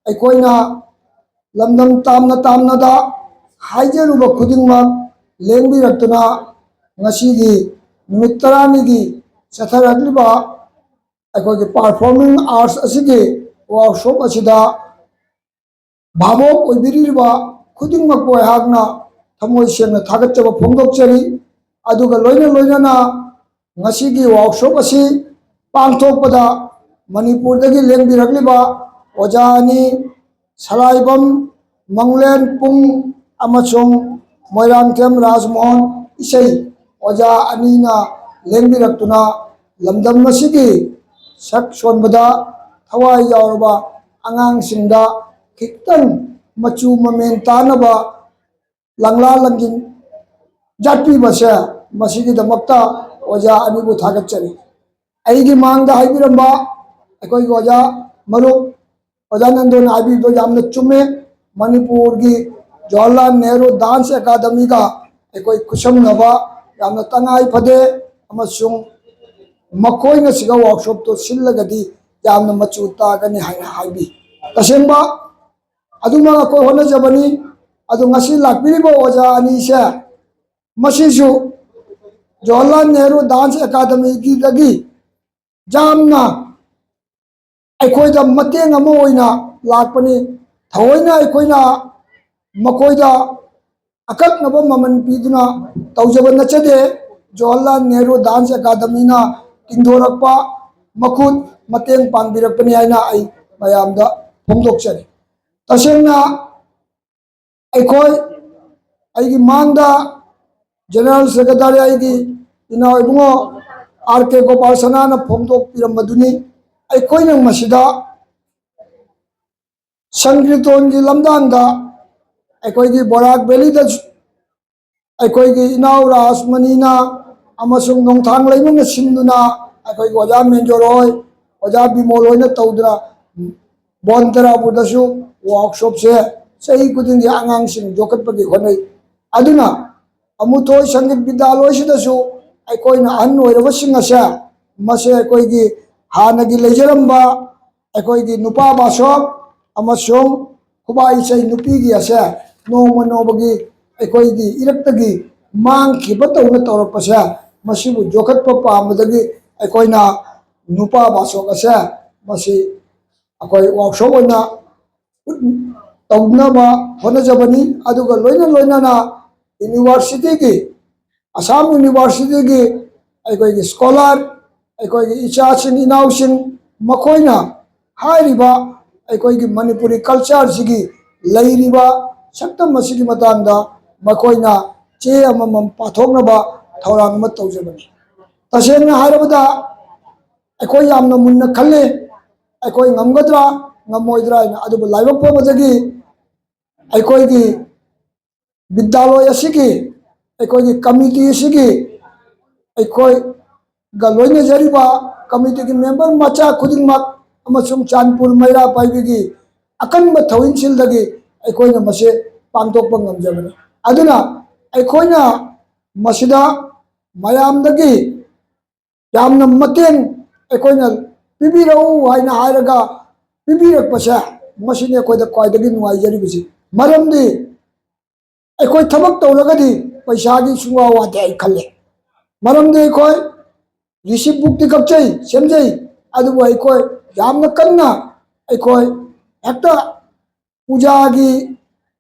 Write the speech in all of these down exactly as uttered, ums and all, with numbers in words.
ꯑꯩꯈꯣꯏꯅ ꯂꯝꯗꯝ ꯇꯥꯝꯅ ꯇꯥꯝꯅꯗ ꯍꯥꯏꯖꯔꯨꯕ ꯈꯨꯗꯤꯡꯃꯛ ꯂꯦꯡꯕꯤꯔꯛꯇꯨꯅ ꯉꯁꯤꯒꯤ ꯅꯨꯃꯤꯠ ꯇꯔꯥꯅꯤꯒꯤ ꯆꯠꯊꯔꯛꯂꯤꯕ ꯑꯩꯈꯣꯏꯒꯤ performing arts ꯑꯁꯤꯒꯤ workshop ꯑꯁꯤꯗ ꯚꯥꯕꯣꯛ ꯑꯣꯏꯕꯤꯔꯤꯕ ꯈꯨꯗꯤꯡꯃꯛꯄꯨ ꯑꯩꯍꯥꯛꯅ ꯊꯃꯣꯏ ꯁꯦꯡꯅ ꯊꯥꯒꯠꯆꯕ ꯐꯣꯡꯗꯣꯛꯆꯔꯤ꯫ ꯑꯗꯨꯒ ꯂꯣꯏꯅ ꯂꯣꯏꯅꯅ ꯉꯁꯤꯒꯤ workshop ꯑꯁꯤ ꯄꯥꯡꯊꯣꯛꯄꯗ ꯃꯅꯤꯄꯨꯔꯗꯒꯤ ꯂꯦꯡꯕꯤꯔꯛꯂꯤꯕ ꯑꯣꯖꯥ ꯑꯅꯤ, ꯁꯂꯥꯏꯕꯝ ꯃꯪꯂꯦꯟ ꯄꯨꯡ ꯑꯃꯁꯨꯡ ꯃꯣꯏꯔꯥꯡꯊꯦꯝ ꯔꯥꯖꯃꯣꯍꯟ ꯏꯁꯩ, ꯑꯣꯖꯥ ꯑꯅꯤꯅ ꯂꯦꯡꯕꯤꯔꯛꯇꯨꯅ ꯂꯝꯗꯝ ꯑꯁꯤꯒꯤ ꯁꯛ ꯁꯣꯟꯕꯗ ꯊꯋꯥꯏ ꯌꯥꯎꯔꯕ ꯑꯉꯥꯡꯁꯤꯡꯗ ꯈꯤꯇꯪ ꯃꯆꯨ ꯃꯃꯦꯟ ꯇꯥꯅꯕ ꯂꯪꯂꯥ ꯂꯪꯖꯤꯟ ꯌꯥꯠꯄꯤꯕꯁꯦ, ꯃꯁꯤꯒꯤꯗꯃꯛꯇ ꯑꯣꯖꯥ ꯑꯅꯤꯕꯨ ꯊꯥꯒꯠꯆꯔꯤ꯫ ꯑꯩꯒꯤ ꯃꯥꯡꯗ ꯍꯥꯏꯕꯤꯔꯝꯕ ꯑꯩꯈꯣꯏꯒꯤ ꯑꯣꯖꯥ ꯃꯔꯨꯞ ꯑꯣꯖꯥ ꯅꯟꯗꯣꯅ ꯍꯥꯏꯕꯤꯕꯗꯣ ꯌꯥꯝꯅ ꯆꯨꯝꯃꯦ꯫ ꯃꯅꯤꯄꯨꯔꯒꯤ ꯖꯋꯥꯍꯔꯂꯥꯜ ꯅꯦꯍꯔꯨ dance academyꯒ ꯑꯩꯈꯣꯏ ꯈꯨꯠꯁꯝꯅꯕ ꯌꯥꯝꯅ ꯇꯉꯥꯏ ꯐꯗꯦ, ꯑꯃꯁꯨꯡ ꯃꯈꯣꯏꯅ ꯁꯤꯒ workshopꯇꯣ ꯁꯤꯜꯂꯒꯗꯤ ꯌꯥꯝꯅ ꯃꯆꯨ ꯇꯥꯒꯅꯤ ꯍꯥꯏꯅ ꯍꯥꯏꯕꯤ꯫ ꯇꯁꯦꯡꯕ ꯑꯗꯨꯃꯛ ꯑꯩꯈꯣꯏ ꯍꯣꯠꯅꯖꯕꯅꯤ꯫ ꯑꯗꯨ ꯉꯁꯤ ꯂꯥꯛꯄꯤꯔꯤꯕ ꯑꯣꯖꯥ ꯑꯅꯤꯁꯦ, ꯃꯁꯤꯁꯨ ꯖꯋꯥꯍꯔꯂꯥꯜ ꯅꯦꯍꯔꯨ dance academyꯒꯤꯗꯒꯤ ꯌꯥꯝꯅ ꯑꯩꯈꯣꯏꯗ ꯃꯇꯦꯡ ꯑꯃ ꯑꯣꯏꯅ ꯂꯥꯛꯄꯅꯤ꯫ ꯊꯑꯣꯏꯅ ꯑꯩꯈꯣꯏꯅ ꯃꯈꯣꯏꯗ ꯑꯀꯛꯅꯕ ꯃꯃꯜ ꯄꯤꯗꯨꯅ ꯇꯧꯖꯕ ꯅꯠꯆꯗꯦ꯫ ꯖꯋꯥꯍꯔꯂꯥꯜ ꯅꯦꯍꯔꯨ dance academyꯅ ꯇꯤꯡꯊꯣꯔꯛꯄ ꯃꯈꯨꯠ ꯃꯇꯦꯡ ꯄꯥꯡꯕꯤꯔꯛꯄꯅꯤ ꯍꯥꯏꯅ ꯑꯩ ꯃꯌꯥꯝꯗ ꯐꯣꯡꯗꯣꯛꯆꯔꯤ꯫ ꯇꯁꯦꯡꯅ ꯑꯩꯈꯣꯏ, ꯑꯩꯒꯤ ꯃꯥꯡꯗ General Secretary ꯑꯩꯒꯤ ꯏꯅꯥꯎ ꯏꯕꯨꯡꯉꯣ R K ꯒꯣꯄꯥꯜ ꯁꯅꯥꯅ ꯐꯣꯡꯗꯣꯛꯄꯤꯔꯝꯕꯗꯨꯅꯤ꯫ ꯑꯩꯈꯣꯏꯅ ꯃꯁꯤꯗ ꯁꯪꯀ꯭ꯔꯤꯇꯣꯟꯒꯤ ꯂꯝꯗꯥꯡꯗ ꯑꯩꯈꯣꯏꯒꯤ ꯕꯣꯔꯥꯛ valleyꯗ ꯑꯩꯈꯣꯏꯒꯤ ꯏꯅꯥꯎ ꯔꯥꯖꯃꯅꯤꯅ ꯑꯃꯁꯨꯡ ꯅꯣꯡꯊꯥꯡ ꯂꯩꯃꯅ ꯁꯤꯟꯗꯨꯅ ꯑꯩꯈꯣꯏꯒꯤ ꯑꯣꯖꯥ ꯃꯦꯟꯖꯣꯔ ꯍꯣꯏ, ꯑꯣꯖꯥ ꯕꯤꯃꯣꯜ ꯍꯣꯏꯅ ꯇꯧꯗꯨꯅ ꯕꯣꯟ ꯇꯔꯥꯄꯨꯔꯗꯁꯨ workshopꯁꯦ ꯆꯍꯤ ꯈꯨꯗꯤꯡꯒꯤ ꯑꯉꯥꯡꯁꯤꯡ ꯌꯣꯛꯈꯠꯄꯒꯤ ꯍꯣꯠꯅꯩ꯫ ꯑꯗꯨꯅ ꯑꯃꯨꯊꯣꯏ ꯁꯪꯒꯤꯠ ꯕꯤꯗ꯭ꯌꯥꯂꯣꯏꯁꯤꯗꯁꯨ ꯑꯩꯈꯣꯏꯅ ꯑꯍꯟ ꯑꯣꯏꯔꯕꯁꯤꯡ ꯑꯁꯦ, ꯃꯁꯦ ꯑꯩꯈꯣꯏꯒꯤ ꯍꯥꯟꯅꯒꯤ ꯂꯩꯖꯔꯝꯕ ꯑꯩꯈꯣꯏꯒꯤ ꯅꯨꯄꯥ ꯕꯥꯁꯣꯞ, ꯑꯃꯁꯨꯡ ꯈꯨꯕꯥꯛ ꯏꯁꯩ ꯅꯨꯄꯤꯒꯤ ꯑꯁꯦ ꯅꯣꯡꯃ ꯅꯣꯡꯃꯒꯤ ꯑꯩꯈꯣꯏꯒꯤ ꯏꯔꯛꯇꯒꯤ ꯃꯥꯡꯈꯤꯕ ꯇꯧꯅ ꯇꯧꯔꯛꯄꯁꯦ, ꯃꯁꯤꯕꯨ ꯌꯣꯛꯈꯠꯄ ꯄꯥꯝꯕꯗꯒꯤ ꯑꯩꯈꯣꯏꯅ ꯅꯨꯄꯥ ꯕꯥꯆꯣꯟ ꯑꯁꯦ ꯃꯁꯤ ꯑꯩꯈꯣꯏ workshop ꯑꯣꯏꯅ ꯇꯧꯅꯕ ꯍꯣꯠꯅꯖꯕꯅꯤ꯫ ꯑꯗꯨꯒ ꯂꯣꯏꯅ ꯂꯣꯏꯅꯅ universityꯒꯤ, ꯑꯁꯥꯝ universityꯒꯤ ꯑꯩꯈꯣꯏꯒꯤ scholar, ꯑꯩꯈꯣꯏꯒꯤ ꯏꯆꯥꯁꯤꯡ ꯏꯅꯥꯎꯁꯤꯡ, ꯃꯈꯣꯏꯅ ꯍꯥꯏꯔꯤꯕ ꯑꯩꯈꯣꯏꯒꯤ ꯃꯅꯤꯄꯨꯔꯤ cultureꯁꯤꯒꯤ ꯂꯩꯔꯤꯕ ꯁꯛꯇꯝ ꯑꯁꯤꯒꯤ ꯃꯇꯥꯡꯗ ꯃꯈꯣꯏꯅ ꯆꯦ ꯑꯃꯃꯝ ꯄꯥꯊꯣꯛꯅꯕ ꯊꯧꯔꯥꯡ ꯑꯃ ꯇꯧꯖꯕꯅꯤ꯫ ꯇꯁꯦꯡꯅ ꯍꯥꯏꯔꯕꯗ ꯑꯩꯈꯣꯏ ꯌꯥꯝꯅ ꯃꯨꯟꯅ ꯈꯜꯂꯤ, ꯑꯩꯈꯣꯏ ꯉꯝꯒꯗ꯭ꯔꯥ ꯉꯝꯃꯣꯏꯗ꯭ꯔꯥ ꯍꯥꯏꯅ꯫ ꯑꯗꯨꯕꯨ ꯂꯥꯏꯕꯛ ꯐꯕꯗꯒꯤ ꯑꯩꯈꯣꯏꯒꯤ ꯕꯤꯗ꯭ꯌꯥꯂꯣꯏ ꯑꯁꯤꯒꯤ, ꯑꯩꯈꯣꯏꯒꯤ committee ꯑꯁꯤꯒꯤ, ꯑꯩꯈꯣꯏꯒ ꯂꯣꯏꯅꯖꯔꯤꯕ committeeꯒꯤ member ꯃꯆꯥ ꯈꯨꯗꯤꯡꯃꯛ ꯑꯃꯁꯨꯡ ꯆꯥꯟꯄꯨꯔ ꯃꯩꯔꯥ ꯄꯥꯏꯕꯤꯒꯤ ꯑꯀꯟꯕ ꯊꯧꯏꯟꯁꯤꯜꯗꯒꯤ ꯑꯩꯈꯣꯏꯅ ꯃꯁꯤ ꯄꯥꯡꯊꯣꯛꯄ ꯉꯝꯖꯕꯅꯤ꯫ ꯑꯗꯨꯅ ꯑꯩꯈꯣꯏꯅ ꯃꯁꯤꯗ ꯃꯌꯥꯝꯗꯒꯤ ꯌꯥꯝꯅ ꯃꯇꯦꯡ ꯑꯩꯈꯣꯏꯅ ꯄꯤꯕꯤꯔꯛꯎ ꯍꯥꯏꯅ ꯍꯥꯏꯔꯒ ꯄꯤꯕꯤꯔꯛꯄꯁꯦ, ꯃꯁꯤꯅꯤ ꯑꯩꯈꯣꯏꯗ ꯈ꯭ꯋꯥꯏꯗꯒꯤ ꯅꯨꯡꯉꯥꯏꯖꯔꯤꯕꯁꯤ꯫ ꯃꯔꯝꯗꯤ ꯑꯩꯈꯣꯏ ꯊꯕꯛ ꯇꯧꯔꯒꯗꯤ ꯄꯩꯁꯥꯒꯤ ꯁꯨꯡꯋꯥ ꯋꯥꯗꯦ ꯑꯩ ꯈꯜꯂꯦ꯫ ꯃꯔꯝꯗꯤ ꯑꯩꯈꯣꯏ receipt bookꯇꯤ ꯀꯛꯆꯩ, ꯁꯦꯝꯖꯩ, ꯑꯗꯨꯕꯨ ꯑꯩꯈꯣꯏ ꯌꯥꯝꯅ ꯀꯟꯅ ꯑꯩꯈꯣꯏ ꯍꯦꯛꯇ ꯄꯨꯖꯥꯒꯤ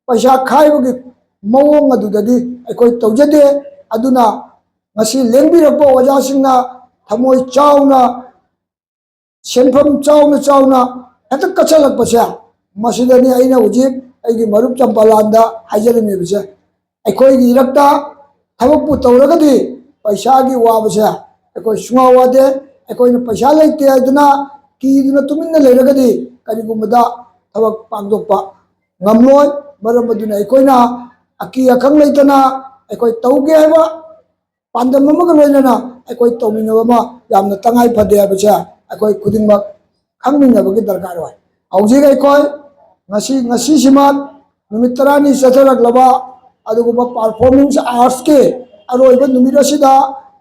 ꯄꯩꯁꯥ ꯈꯥꯏꯕꯒꯤ ꯃꯑꯣꯡ ꯑꯗꯨꯗꯗꯤ ꯑꯩꯈꯣꯏ ꯇꯧꯖꯗꯦ꯫ ꯑꯗꯨꯅ ꯉꯁꯤ ꯂꯦꯡꯕꯤꯔꯛꯄ ꯑꯣꯖꯥꯁꯤꯡꯅ ꯊꯃꯣꯏ ꯆꯥꯎꯅ, ꯁꯦꯟꯐꯝ ꯆꯥꯎꯅ ꯆꯥꯎꯅ ꯍꯦꯛꯇ ꯀꯠꯁꯜꯂꯛꯄꯁꯦ, ꯃꯁꯤꯗꯅꯤ ꯑꯩꯅ ꯍꯧꯖꯤꯛ ꯑꯩꯒꯤ ꯃꯔꯨꯞ ꯆꯝꯄꯥꯂꯥꯟꯗ ꯍꯥꯏꯖꯅꯤꯡꯉꯤꯕꯁꯦ꯫ ꯑꯩꯈꯣꯏꯒꯤ ꯏꯔꯛꯇ ꯊꯕꯛꯄꯨ ꯇꯧꯔꯒꯗꯤ ꯄꯩꯁꯥꯒꯤ ꯋꯥꯕꯁꯦ ꯑꯩꯈꯣꯏ ꯁꯨꯡꯋꯥ ꯋꯥꯗꯦ꯫ ꯑꯩꯈꯣꯏꯅ ꯄꯩꯁꯥ ꯂꯩꯇꯦ ꯍꯥꯏꯗꯨꯅ ꯀꯤꯗꯨꯅ ꯇꯨꯃꯤꯟꯅ ꯂꯩꯔꯒꯗꯤ ꯀꯔꯤꯒꯨꯝꯕꯗ ꯊꯕꯛ ꯄꯥꯡꯊꯣꯛꯄ ꯉꯝꯂꯣꯏ꯫ ꯃꯔꯝ ꯑꯗꯨꯅ ꯑꯩꯈꯣꯏꯅ ꯑꯀꯤ ꯑꯈꯪ ꯂꯩꯇꯅ ꯑꯩꯈꯣꯏ ꯇꯧꯒꯦ ꯍꯥꯏꯕ ꯄꯥꯟꯗꯝ ꯑꯃꯒ ꯂꯣꯏꯅꯅ ꯑꯩꯈꯣꯏ ꯇꯧꯃꯤꯟꯅꯕ ꯑꯃ ꯌꯥꯝꯅ ꯇꯉꯥꯏ ꯐꯗꯦ ꯍꯥꯏꯕꯁꯦ ꯑꯩꯈꯣꯏ ꯈꯨꯗꯤꯡꯃꯛ ꯈꯪꯃꯤꯟꯅꯕꯒꯤ ꯗꯔꯀꯥꯔ ꯑꯣꯏ꯫ ꯍꯧꯖꯤꯛ ꯑꯩꯈꯣꯏ ꯉꯁꯤ, ꯉꯁꯤꯁꯤꯃꯛ ꯅꯨꯃꯤꯠ ꯇꯔꯥꯅꯤ ꯆꯠꯊꯔꯛꯂꯕ ꯑꯗꯨꯒꯨꯝꯕ performing artsꯀꯤ ꯑꯔꯣꯏꯕ ꯅꯨꯃꯤꯠ ꯑꯁꯤꯗ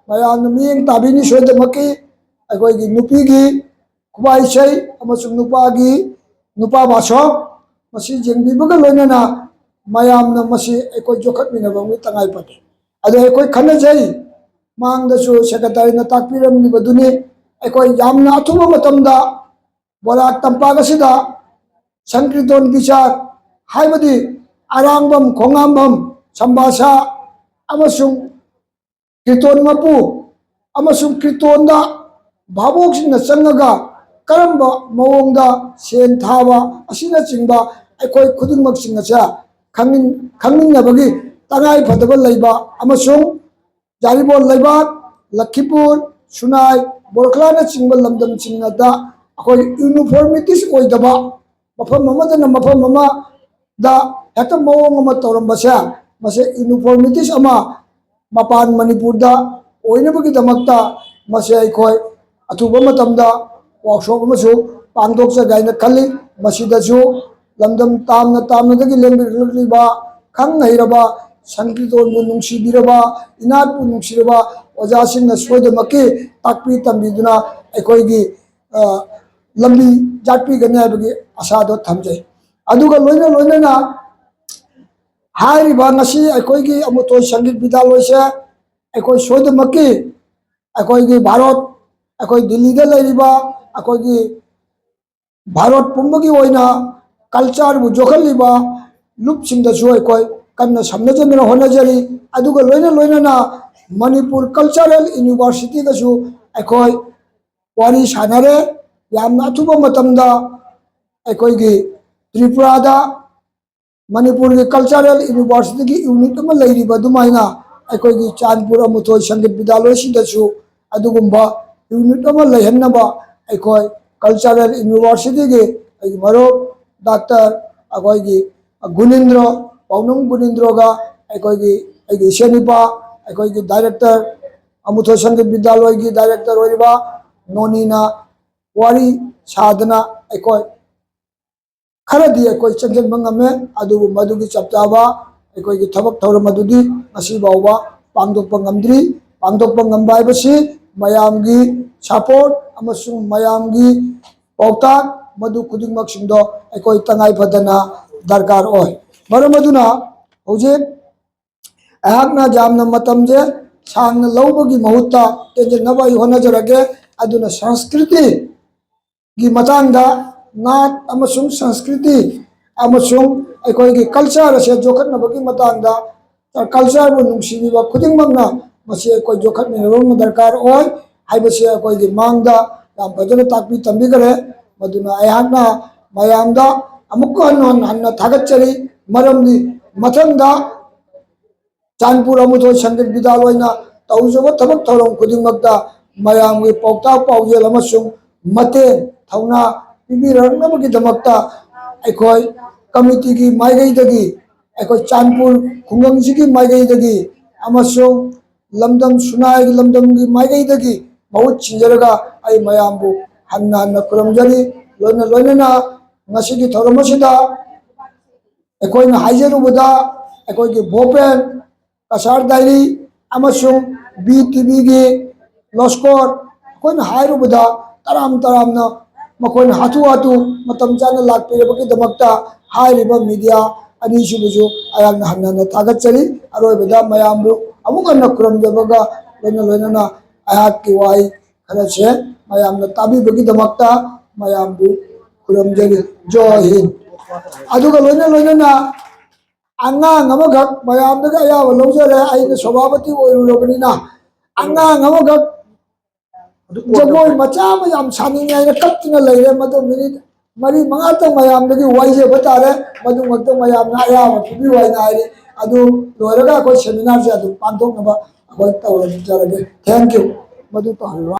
ꯃꯌꯥꯝꯅ ꯃꯤꯠꯌꯦꯡ ꯇꯥꯕꯤꯅꯤ ꯁꯣꯏꯗꯅꯃꯛꯀꯤ꯫ ꯑꯩꯈꯣꯏꯒꯤ ꯅꯨꯄꯤꯒꯤ ꯈꯨꯕꯥꯛ ꯏꯁꯩ ꯑꯃꯁꯨꯡ ꯅꯨꯄꯥꯒꯤ ꯅꯨꯄꯥ ꯕꯥꯁꯣꯞ, ꯃꯁꯤ ꯌꯦꯡꯕꯤꯕꯒ ꯂꯣꯏꯅꯅ ꯃꯌꯥꯝꯅ ꯃꯁꯤ ꯑꯩꯈꯣꯏ ꯌꯣꯛꯈꯠꯃꯤꯟꯅꯕ ꯑꯃꯒꯤ ꯇꯉꯥꯏ ꯐꯗꯦ꯫ ꯑꯗꯣ ꯑꯩꯈꯣꯏ ꯈꯟꯅꯖꯩ, ꯃꯥꯡꯗꯁꯨ ꯁꯦꯀ꯭ꯔꯦꯇꯔꯤꯅ ꯇꯥꯛꯄꯤꯔꯝꯂꯤꯕꯗꯨꯅꯤ, ꯑꯩꯈꯣꯏ ꯌꯥꯝꯅ ꯑꯊꯨꯕ ꯃꯇꯝꯗ ꯕꯣꯔꯥꯛ ꯇꯝꯄꯥꯛ ꯑꯁꯤꯗ ꯁꯪꯀ꯭ꯔꯤꯇꯣꯟ ꯕꯤꯆꯥꯔ, ꯍꯥꯏꯕꯗꯤ ꯑꯔꯥꯡꯕꯝ, ꯈꯣꯡꯉꯥꯝꯕꯝ, ꯁꯝꯕꯥꯁꯥ ꯑꯃꯁꯨꯡ ꯀ꯭ꯔꯤꯇꯣꯟ ꯃꯄꯨ ꯑꯃꯁꯨꯡ ꯀ꯭ꯔꯤꯇꯣꯟꯗ ꯚꯥꯕꯣꯛꯁꯤꯡꯅ ꯆꯪꯉꯒ ꯀꯔꯝꯕ ꯃꯑꯣꯡꯗ ꯁꯦꯟ ꯊꯥꯕ ꯑꯁꯤꯅꯆꯤꯡꯕ ꯑꯩꯈꯣꯏ ꯈꯨꯗꯤꯡꯃꯛꯁꯤꯡ ꯑꯁꯦ ꯈꯪꯃꯤꯟ-, ꯈꯪꯃꯤꯟꯅꯕꯒꯤ ꯇꯉꯥꯏ ꯐꯗꯕ ꯂꯩꯕ ꯑꯃꯁꯨꯡ ꯖꯥꯔꯤꯕꯣꯟ ꯂꯩꯕꯥꯛ, ꯂꯈꯤꯄꯨꯔ, ꯁꯨꯅꯥꯏ, ꯕꯣꯔꯈꯂꯥꯅꯆꯤꯡꯕ ꯂꯝꯗꯝꯁꯤꯡ ꯑꯗ ꯑꯩꯈꯣꯏ ꯌꯨꯅꯤꯐꯣꯔꯃꯤꯇꯤꯁ ꯑꯣꯏꯗꯕ, ꯃꯐꯝ ꯑꯃꯗꯅ ꯃꯐꯝ ꯑꯃꯗ ꯍꯦꯛꯇ ꯃꯑꯣꯡ ꯑꯃ ꯇꯧꯔꯝꯕꯁꯦ, ꯃꯁꯤ ꯌꯨꯅꯤꯐꯣꯔꯃꯤꯇꯤꯁ ꯑꯃ ꯃꯄꯥꯟ ꯃꯅꯤꯄꯨꯔꯗ ꯑꯣꯏꯅꯕꯒꯤꯗꯃꯛꯇ ꯃꯁꯤ ꯑꯩꯈꯣꯏ ꯑꯊꯨꯕ ꯃꯇꯝꯗ ꯋꯥꯛꯁꯣꯞ ꯑꯃꯁꯨ ꯄꯥꯡꯊꯣꯛꯆꯒꯦ ꯍꯥꯏꯅ ꯈꯜꯂꯤ꯫ ꯃꯁꯤꯗꯁꯨ ꯂꯝꯗꯝ ꯇꯥꯝꯅ ꯇꯥꯝꯅꯗꯒꯤ ꯂꯦꯡꯕꯤꯔꯛꯂꯤꯕ ꯈꯪ ꯍꯩꯔꯕ, ꯁꯪꯀ꯭ꯔꯤꯇꯣꯟꯕꯨ ꯅꯨꯡꯁꯤꯕꯤꯔꯕ, ꯏꯅꯥꯠꯄꯨ ꯅꯨꯡꯁꯤꯔꯕ ꯑꯣꯖꯥꯁꯤꯡꯅ ꯁꯣꯏꯗꯅꯃꯛꯀꯤ ꯇꯥꯛꯄꯤ ꯇꯝꯕꯤꯗꯨꯅ ꯑꯩꯈꯣꯏꯒꯤ, ꯑ, ꯂꯝꯕꯤ ꯌꯥꯠꯄꯤꯒꯅꯤ ꯍꯥꯏꯕꯒꯤ ꯑꯁꯥꯗꯣ ꯊꯝꯖꯩ꯫ ꯑꯗꯨꯒ ꯂꯣꯏꯅ ꯂꯣꯏꯅꯅ ꯍꯥꯏꯔꯤꯕ ꯉꯁꯤ ꯑꯩꯈꯣꯏꯒꯤ ꯑꯃꯨꯊꯣꯏ ꯁꯪꯒꯤꯠ ꯕꯤꯗ꯭ꯌꯥꯂꯣꯏꯁꯦ ꯑꯩꯈꯣꯏ ꯁꯣꯏꯗꯅꯃꯛꯀꯤ ꯑꯩꯈꯣꯏꯒꯤ ꯚꯥꯔꯠ, ꯑꯩꯈꯣꯏ ꯗꯤꯜꯂꯤꯗ ꯂꯩꯔꯤꯕ ꯑꯩꯈꯣꯏꯒꯤ ꯚꯥꯔꯠ ꯄꯨꯝꯕꯒꯤ ꯑꯣꯏꯅ ꯀꯜꯆꯔꯕꯨ ꯌꯣꯛꯍꯜꯂꯤꯕ ꯂꯨꯞꯁꯤꯡꯗꯁꯨ ꯑꯩꯈꯣꯏ ꯀꯟꯅ ꯁꯝꯅꯖꯅꯕ ꯍꯣꯠꯅꯖꯔꯤ꯫ ꯑꯗꯨꯒ ꯂꯣꯏꯅ ꯂꯣꯏꯅꯅ ꯃꯅꯤꯄꯨꯔ ꯀꯜꯆꯔꯦꯜ ꯌꯨꯅꯤꯚꯔꯁꯤꯇꯤꯒꯁꯨ ꯑꯩꯈꯣꯏ ꯋꯥꯔꯤ ꯁꯥꯟꯅꯔꯦ꯫ ꯌꯥꯝꯅ ꯑꯊꯨꯕ ꯃꯇꯝꯗ ꯑꯩꯈꯣꯏꯒꯤ ꯇ꯭ꯔꯤꯄꯨꯔꯥꯗ ꯃꯅꯤꯄꯨꯔꯒꯤ ꯀꯜꯆꯔꯦꯜ ꯌꯨꯅꯤꯚꯔꯁꯤꯇꯤꯒꯤ ꯌꯨꯅꯤꯠ ꯑꯃ ꯂꯩꯔꯤꯕ ꯑꯗꯨꯃꯥꯏꯅ ꯑꯩꯈꯣꯏꯒꯤ ꯆꯥꯟꯄꯨꯔ ꯑꯃꯨꯊꯣꯏ ꯁꯪꯒꯤꯠ ꯕꯤꯗ꯭ꯌꯥꯂꯣꯏꯁꯤꯗꯁꯨ ꯑꯗꯨꯒꯨꯝꯕ ꯌꯨꯅꯤꯠ ꯑꯃ ꯂꯩꯍꯟꯅꯕ ꯑꯩꯈꯣꯏ ꯀꯜꯆꯔꯦꯜ ꯌꯨꯅꯤꯚꯔꯁꯤꯇꯤꯒꯤ ꯑꯩꯒꯤ ꯃꯔꯨꯞ ꯗꯥꯛꯇꯔ ꯑꯩꯈꯣꯏꯒꯤ ꯒꯨꯅꯤꯟꯗ꯭ꯔꯣ, ꯄꯥꯎꯅꯝ ꯒꯨꯅꯤꯟꯗ꯭ꯔꯣꯒ ꯑꯩꯈꯣꯏꯒꯤ, ꯑꯩꯒꯤ ꯏꯆꯦꯅꯨꯄꯥ, ꯑꯩꯈꯣꯏꯒꯤ ꯗꯥꯏꯔꯦꯛꯇꯔ, ꯑꯃꯨꯊꯣꯏ ꯁꯪꯒꯤꯠ ꯕꯤꯗ꯭ꯌꯥꯂꯣꯏꯒꯤ ꯗꯥꯏꯔꯦꯛꯇꯔ ꯑꯣꯏꯔꯤꯕ ꯅꯣꯅꯤꯅ ꯋꯥꯔꯤ ꯁꯥꯗꯅ ꯑꯩꯈꯣꯏ ꯈꯔꯗꯤ ꯑꯩꯈꯣꯏ ꯆꯪꯁꯤꯟꯕ ꯉꯝꯃꯦ꯫ ꯑꯗꯨꯕꯨ ꯃꯗꯨꯒꯤ ꯆꯞ ꯆꯥꯕ ꯑꯩꯈꯣꯏꯒꯤ ꯊꯕꯛ ꯊꯧꯔꯝ ꯑꯗꯨꯗꯤ ꯉꯁꯤ ꯐꯥꯎꯕ ꯄꯥꯡꯊꯣꯛꯄ ꯉꯝꯗ꯭ꯔꯤ꯫ ꯄꯥꯡꯊꯣꯛꯄ ꯉꯝꯕ ꯍꯥꯏꯕꯁꯤ ꯃꯌꯥꯝꯒꯤ ꯁꯄꯣꯔꯠ ꯑꯃꯁꯨꯡ ꯃꯌꯥꯝꯒꯤ ꯄꯥꯎꯇꯥꯛ ꯃꯗꯨ ꯈꯨꯗꯤꯡꯃꯛꯁꯤꯡꯗꯣ ꯑꯩꯈꯣꯏ ꯇꯉꯥꯏ ꯐꯗꯅ ꯗꯔꯀꯥꯔ ꯑꯣꯏ꯫ ꯃꯔꯝ ꯑꯗꯨꯅ ꯍꯧꯖꯤꯛ ꯑꯩꯍꯥꯛꯅ ꯌꯥꯝꯅ ꯃꯇꯝꯁꯦ ꯁꯥꯡꯅ ꯂꯧꯕꯒꯤ ꯃꯍꯨꯠꯇ ꯇꯦꯟꯖꯟꯅꯕ ꯑꯩ ꯍꯣꯠꯅꯖꯔꯒꯦ꯫ ꯑꯗꯨꯅ ꯁꯪꯁꯀ꯭ꯔꯤꯇꯤꯒꯤ ꯃꯇꯥꯡꯗ, ꯅꯥꯠ ꯑꯃꯁꯨꯡ ꯁꯪꯁꯀ꯭ꯔꯤꯇꯤ ꯑꯃꯁꯨꯡ ꯑꯩꯈꯣꯏꯒꯤ ꯀꯜꯆꯔ ꯑꯁꯦ ꯌꯣꯛꯈꯠꯅꯕꯒꯤ ꯃꯇꯥꯡꯗ, ꯀꯜꯆꯔꯕꯨ ꯅꯨꯡꯁꯤꯕꯤꯕ ꯈꯨꯗꯤꯡꯃꯛꯅ ꯃꯁꯤ ꯑꯩꯈꯣꯏ ꯌꯣꯛꯈꯠꯃꯤꯟꯅꯕ ꯑꯃ ꯗꯔꯀꯥꯔ ꯑꯣꯏ ꯍꯥꯏꯕꯁꯤ ꯑꯩꯈꯣꯏꯒꯤ ꯃꯥꯡꯗ ꯌꯥꯝ ꯐꯖꯅ ꯇꯥꯛꯄꯤ ꯇꯝꯕꯤꯈꯔꯦ꯫ ꯃꯗꯨꯅ ꯑꯩꯍꯥꯛꯅ ꯃꯌꯥꯝꯗ ꯑꯃꯨꯛꯀ ꯍꯟꯅ ꯍꯟꯅ ꯊꯥꯒꯠꯆꯔꯤ꯫ ꯃꯔꯝꯗꯤ ꯃꯊꯪꯗ ꯆꯥꯟꯄꯨꯔ ꯑꯃꯨꯊꯣꯏ ꯁꯪꯒꯤꯠ ꯕꯤꯗ꯭ꯌꯥꯂꯣꯏꯅ ꯇꯧꯖꯕ ꯊꯕꯛ ꯊꯧꯔꯝ ꯈꯨꯗꯤꯡꯃꯛꯇ ꯃꯌꯥꯝꯒꯤ ꯄꯥꯎꯇꯥꯛ ꯄꯥꯎꯖꯦꯜ ꯑꯃꯁꯨꯡ ꯃꯇꯦꯡ ꯊꯧꯅꯥ ꯄꯤꯕꯤꯔꯛꯅꯕꯒꯤꯗꯃꯛꯇ ꯑꯩꯈꯣꯏ ꯀꯃꯤꯇꯤꯒꯤ ꯃꯥꯏꯀꯩꯗꯒꯤ, ꯑꯩꯈꯣꯏ ꯆꯥꯟꯄꯨꯔ ꯈꯨꯡꯒꯪꯁꯤꯒꯤ ꯃꯥꯏꯀꯩꯗꯒꯤ ꯑꯃꯁꯨꯡ ꯂꯝꯗꯝ ꯁꯨꯅꯥꯏꯒꯤ ꯂꯝꯗꯝꯒꯤ ꯃꯥꯏꯀꯩꯗꯒꯤ ꯃꯍꯨꯠ ꯁꯤꯟꯖꯔꯒ ꯑꯩ ꯃꯌꯥꯝꯕꯨ ꯍꯟꯅ ꯍꯟꯅ ꯈꯨꯔꯨꯝꯖꯔꯤ꯫ ꯂꯣꯏꯅ ꯂꯣꯏꯅꯅ ꯉꯁꯤꯒꯤ ꯊꯧꯔꯝ ꯑꯁꯤꯗ ꯑꯩꯈꯣꯏꯅ ꯍꯥꯏꯖꯔꯨꯕꯗ ꯑꯩꯈꯣꯏꯒꯤ ꯚꯣꯄꯦꯟ, ꯀꯁꯥꯔ ꯗꯥꯏꯔꯤ ꯑꯃꯁꯨꯡ ꯕꯤ ꯇꯤꯚꯤꯒꯤ ꯂꯣꯁꯀꯣꯔ ꯑꯩꯈꯣꯏꯅ ꯍꯥꯏꯔꯨꯕꯗ ꯇꯔꯥꯝ ꯇꯔꯥꯝꯅ ꯃꯈꯣꯏꯅ ꯍꯥꯊꯨ ꯍꯥꯊꯨ ꯃꯇꯝ ꯆꯥꯅ ꯂꯥꯛꯄꯤꯔꯕꯒꯤꯗꯃꯛꯇ ꯍꯥꯏꯔꯤꯕ ꯃꯤꯗꯤꯌꯥ ꯑꯅꯤꯁꯤꯕꯨꯁꯨ ꯑꯩꯍꯥꯛꯅ ꯍꯟꯅ ꯍꯟꯅ ꯊꯥꯒꯠꯆꯔꯤ꯫ ꯑꯔꯣꯏꯕꯗ ꯃꯌꯥꯝꯕꯨ ꯑꯃꯨꯛ ꯍꯟꯅ ꯈꯨꯔꯨꯝꯖꯕꯒ ꯂꯣꯏꯅ ꯂꯣꯏꯅꯅ ꯑꯩꯍꯥꯛꯀꯤ ꯋꯥꯍꯩ ꯈꯔꯁꯦ ꯃꯌꯥꯝꯅ ꯇꯥꯕꯤꯕꯒꯤꯗꯃꯛꯇ ꯃꯌꯥꯝꯕꯨ ꯈꯨꯔꯨꯝꯖꯔꯤ꯫ ꯖꯣꯏ ꯍꯤꯟ꯫ ꯑꯗꯨꯒ ꯂꯣꯏꯅ ꯂꯣꯏꯅꯅ ꯑꯉꯥꯡ ꯑꯃꯈꯛ ꯃꯌꯥꯝꯗꯒꯤ ꯑꯌꯥꯕ ꯂꯧꯖꯔꯦ꯫ ꯑꯩꯅ ꯁꯚꯥꯄꯇꯤ ꯑꯣꯏꯔꯨꯔꯕꯅꯤꯅ ꯑꯉꯥꯡ ꯑꯃꯈꯛ ꯖꯒꯣꯏ ꯃꯆꯥ ꯑꯃ ꯌꯥꯝ ꯁꯥꯅꯤꯡꯉꯦ ꯍꯥꯏꯅ ꯀꯞꯇꯨꯅ ꯂꯩꯔꯦ꯫ ꯃꯗꯨ ꯃꯤꯅꯤꯠ ꯃꯔꯤ ꯃꯉꯥꯇꯪ ꯃꯌꯥꯝꯗꯒꯤ ꯋꯥꯏꯖꯕ ꯇꯥꯔꯦ꯫ ꯃꯗꯨꯃꯛꯇ ꯃꯌꯥꯝꯅ ꯑꯌꯥꯕ ꯄꯤꯕꯤꯌꯨ ꯍꯥꯏꯅ ꯍꯥꯏꯔꯤ꯫ ꯑꯗꯨ ꯂꯣꯏꯔꯒ ꯑꯩꯈꯣꯏ ꯁꯦꯃꯤꯅꯥꯔꯁꯦ ꯑꯗꯨꯝ ꯄꯥꯡꯊꯣꯛꯅꯕ ꯑꯩꯈꯣꯏ ꯇꯧꯔꯖꯔꯒꯦ꯫ Thank you꯫ ꯃꯗꯨ ꯇꯧꯍꯜꯂꯣ꯫